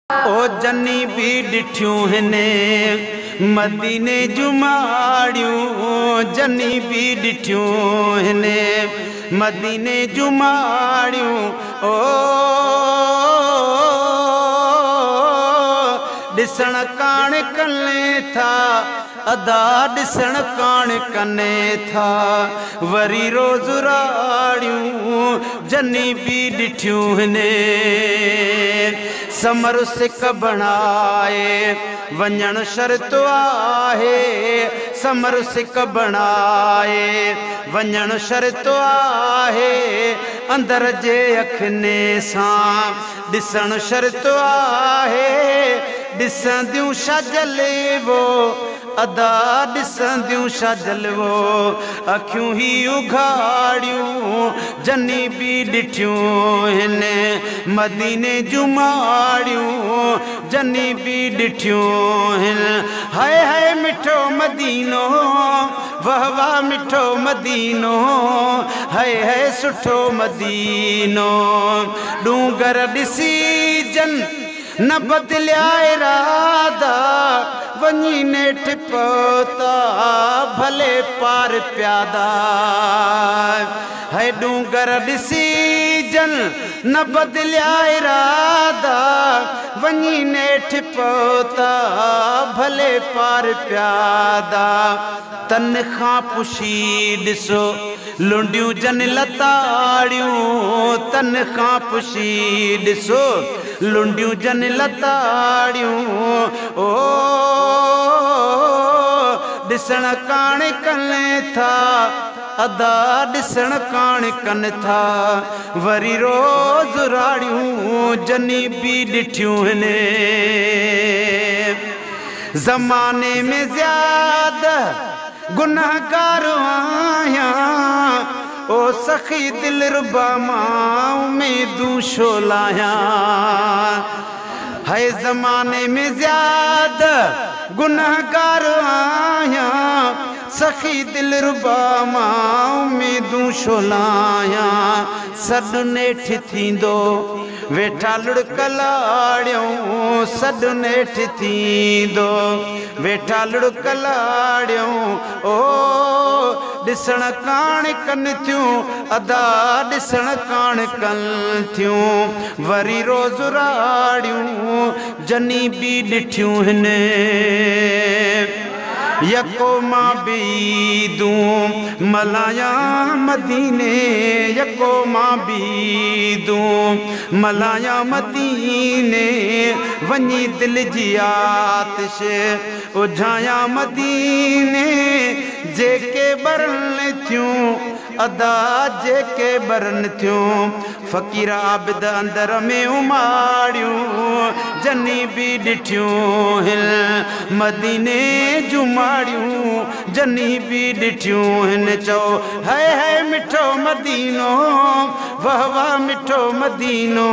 ओ जनी बि ॾिठियूं हिने मदीने जूं माड़ियूं, जनी बि ॾिठियूं हिने मदीने जूं माड़ियूं। ओ ॾिसण काण कने था, अदा ॾिसण काण कने था, वरी रोज़ राड़ियूं जनी बि ॾिठियूं हिने। समर सिक बणाए वञण शर्त आहे, समर सिक बणाए वञण शर्त आहे, अंदर जे अखिने सां ॾिसण शर्त आहे। ॾिसंदियूं छा जलवो, अदा ॾिसंदियूं छा जलवो, अखियूं ही उघाड़ियूं जनी बि ॾिठियूं हिन मदीने जूं माड़ियूं, जनी बि ॾिठियूं हिन। हाय हाय मिठो मदीनो, वाह वाह मिठो मदीनो, हाय हाय सुठो मदीनो। डूंगर ॾिसी जन न बदिलिया इरादा, वञी नेठ पहुता भले पार प्यादा। है डूंगर ॾिसी जन न बदिलिया इरादा, वञी नेठ पहुता भले पार प्यादा। तन खां पुछी ॾिसो लुंडियूं जन लताड़ियूं, तन खां पुछी ॾिसो लुंडियूं जन लताड़ियूं। ओ ॾिसण काण कने था, अदा ॾिसण काण कन था, वरी रोज़ राड़ियूं जनी बि ॾिठियूं हिने। ज़माने में ज़्यादा गुनहगार आहियां, ओ सखी दिल रुबा मां उम्मीदूं छो लाहियां। है ज़माने में ज़्यादा गुनहगार आहियां, सखी दिल रुबा मां उम्मीदूं छो लाहियां। सॾु नेठ थींदो वेठा लुड़क लाड़ियूं, सॾु नेठ थींदो वेठा लुड़क लाड़ियूं। ओ ॾिसण काण कन थियूं, अदा ॾिसण काण कन थियूं, वरी रोज़ राड़ियूं जनी बि ॾिठियूं हिने। यको मां बि ईदूं मलाया मदीने, यको मां बि ईदूं मलाया मदीने, वञी दिलि जी आतिश उझाया मदीने। जेके बरन थियूं अदा जेके बरन थियूं, फ़क़ीर आबिद अंदर में उमाड़ियूं जनी बि ॾिठियूं हिन मदीने जूं माड़ियूं, जनी बि ॾिठियूं हिन। चओ हाय हाय मिठो मदीनो, वाह वाह मिठो मदीनो,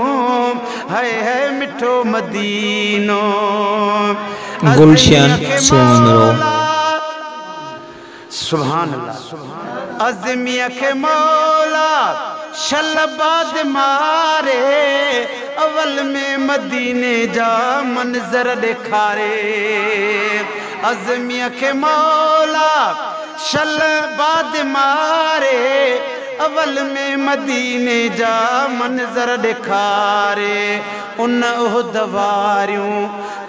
हाय हाय मिठो मदीनो। गुलशन सूमरो। सुभान अल्लाह। अज़मिया खे मौला शलबाद मारे, अवल में मदीने जा मंज़र ॾेखारे। अज़मिया खे मौला शलबाद मारे, अवल में मदीने जा मंज़र ॾेखारे। उन उहद वारियूं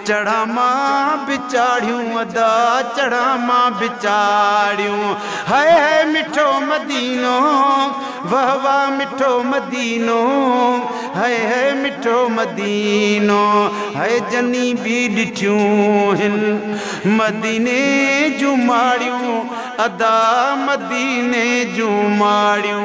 चढ़ा मां बि चाढ़ियूं, अदा चढ़ा मां बि चाढ़ियूं। हाय हाय मिठो मदीनो, वाह वाह मिठो मदीनो, हाय हाय मिठो मदीनो। हाय जनी बि ॾिठियूं हिन मदीने जूं माड़ियूं, अदा मदीने जूं माड़ियूं।